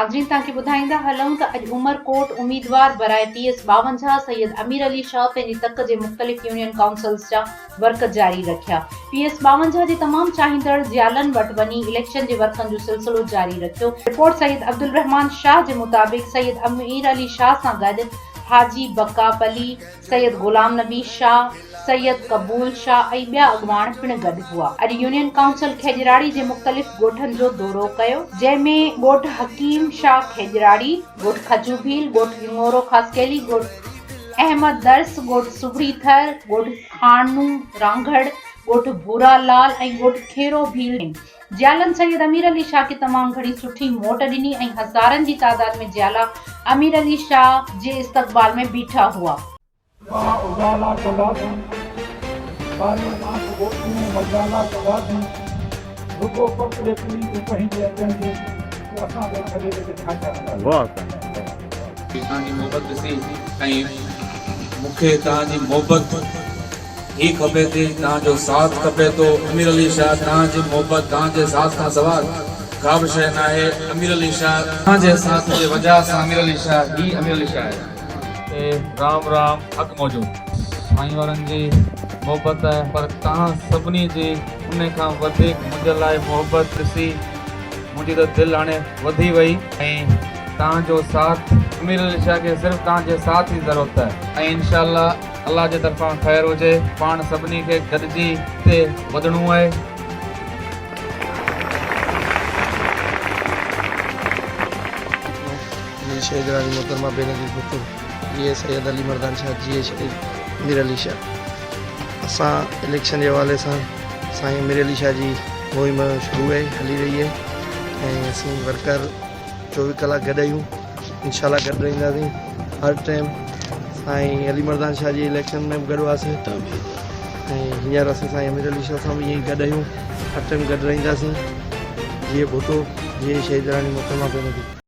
ناظرين توهان کي ٻڌائيندا هلون ته اڄ عمرڪوٽ اميدوار براء پي ايس 52 سيد امير علي شاهه پنهنجي تڪ جي مختلف يونين ڪائونسلز جا ورڪ جاري رکيا. پي ايس 52 جي تمام چاهيندڙ جيالن وٽ وڃي اليڪشن جي ورڪن جو سلسلو جاري رکيو. رپورٽ سيد عبدالرحمان شاهه جي مطابق سيد امير علي شاهه سان گڏ حاجي بقا پلي، سيد غلام نبي شاهه، سيد قبول شاهه ۽ ٻيا اڳواڻ پڻ گڏ هئا. اڄ يونين ڪائونسل کيجراڙي جي مختلف ڳوٺن جو دورو ڪيو، جنهن ۾ ڳوٺ حڪيم شاهه کيجراڙي، ڳوٺ کجو ڀيل، ڳوٺ هڱورو خاصخيلي، ڳوٺ احمد درس، ڳوٺ سڀڙي ٿر، ڳوٺ خانو رانگهڙ، ڳوٺ ڀورا لال ۽ ڳوٺ کيرو ڀيل ۾. جيالن سيد امير علي شاهه کي تمام گهڻي سٺي موٽ ڏني ۽ هزارن جي تعداد ۾ جيالا امير علي شاهه جي استقبال ۾ بيٺا هئا. مان اجالا ڪنداسين، ٻارين آس ڳوٺيون مجالا ڪنداسين، رڳو پڪ ڏي پرين تون پنهنجي اچڻ جي، پوء اسان تو ڇڏي ڏي ڇا ڇا ڪنداسين. واھ سائين واھ. توهان جي محبت ڏسي ۽ مون کي توهان جي محبت هي کپي ٿي توهان جو ساٿ کپي ٿو امير علي شاهه توهان جي محبت توهان جي ساٿ کان سواء ڪا به شيء ناهي امير علي شاهه توهان جي ساٿ جي وجهه سان امير علي شاهه هي امير علي شاهه آهي. تي رام رام حق موجود. سائين وارن جي محبت پر توهان سڀني جي انهي کان وڌيڪ منهنجي لاء محبت ڏسي منهنجي ته دل هاڻي وڌي وئي ۽ توهان جو ساٿ امير علي شاهه کي صرف توهان جي ساٿ جي ضرورت آهي ۽ انشاء الله الله جي طرفان خير هجي پاڻ سڀني کي گڏجي اڳتي وڌڻو آهي. جيئي شهيد راڻي محترمه بينظير ڀٽو، جيئي سيد علي مردان شاهه، جيئي شهيد مير علي شاهه. اسان اليڪشن جي حوالي سان سائين مير علي شاهه جي مهم شروع آهي هلي رهي آهي ۽ اسين ورڪر 24 ڪلاڪ گڏ آهيون انشاء الله گڏ رهنداسين هر ٽائيم سائين علي مردان شاهه جي اليڪشن ۾ به گڏ هئاسين ۽ هينئر اسين سائين امير علي شاهه سان به ائين ئي گڏ آهيون هر ٽائيم گڏ رهنداسين جيئي ڀٽو جيئي شهيد راڻي محترمه بينظير.